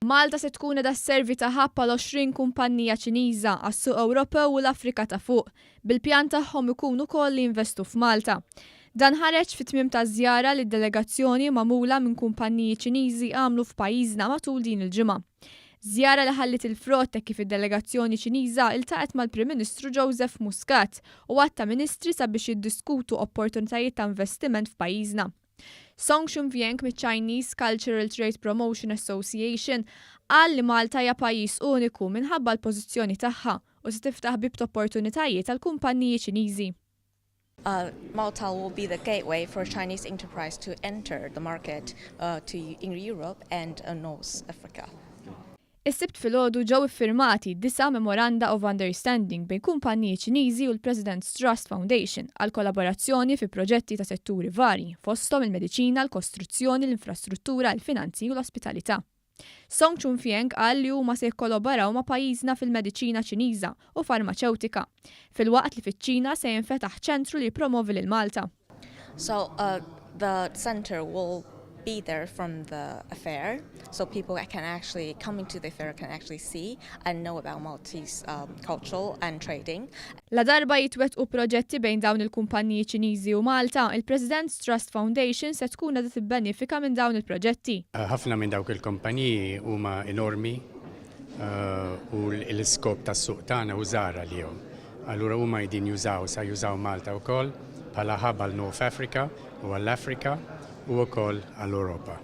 Malta se tkun qiegħda sservi ta' hub għal 20 kumpannija Ċiniża għas-suq Ewropew u l-Afrika ta' Fuq, bil-pjan tagħhom ikun ukoll li jinvestu f'Malta. Dan ħareġ fit-tmiem ta' żjara li delegazzjoni magħmula minn kumpanniji Ċiniżi għamlu f'pajjiżna matul din il-ġimgħa. Żjara li ħalliet il-frott hekk kif id-delegazzjoni Ċiniża iltaqgħet mal-Prim Ministru Joseph Muscat u għadd ta' ministri sabiex jiddiskutu opportunitajiet ta' investiment f'pajjiżna. Song Xunvieng miċ-Chinese Cultural Trade Promotion Association qal li Malta hija pajjiż uniku minħabba l-pożizzjoni tagħha u se tiftaħ bieb t'opportunitajiet għall-kumpanniji Ċiniżi. Malta will be the gateway for Chinese enterprise to enter the market to in Europe and North Africa. Is-Sibt filgħodu ġew iffirmati disa' Memoranda of Understanding bejn kumpanniji Ċiniżi u l-President's Trust Foundation għal kollaborazzjoni fi proġetti ta' setturi varji, fosthom il-mediċina, l-kostruzzjoni, l-infrastruttura, il-finanzi u l-ospitalità. Song Chunfieng qal li huma se jikkolaboraw ma' pajjiżna fil-mediċina Ċiniża u farmaċewtika, filwaqt li fiċ-Ċina se jinfetaħ ċentru li jippromovi lil Malta. So the center will be there from the affair, so people can actually come into the fair can actually see and know about Maltese cultural and trading. Ladarba jitwettqu proġetti bejn dawn il-kumpanniji Ċiniżi u Malta, il-President's Trust Foundation se tkun qiegħda tibbenifika minn dawn il-proġetti. Ħafna minn dawk il-kumpaniji huma enormi u l-iskop tas-suq tagħna hu żgħar għalihom. Allura huma qegħdin jużaw, sa jużaw Malta wkoll bħala hub għal North Africa u għall-Afrika u wkoll għall-Ewropa.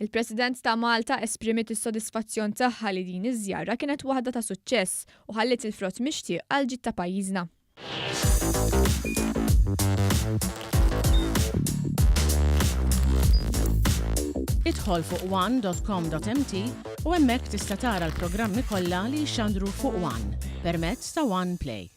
Il-President ta' Malta esprimiet is-sodisfazzjon tagħha li din iż-żjara kienet waħda ta' suċċess u ħalliet il-frott mixtieq għall-ġid ta' pajjiżna. Idħol fuq one.com.mt u hemmhekk tista' tara l-programmi kollha li jixxandru fuq One permezz ta' One Play.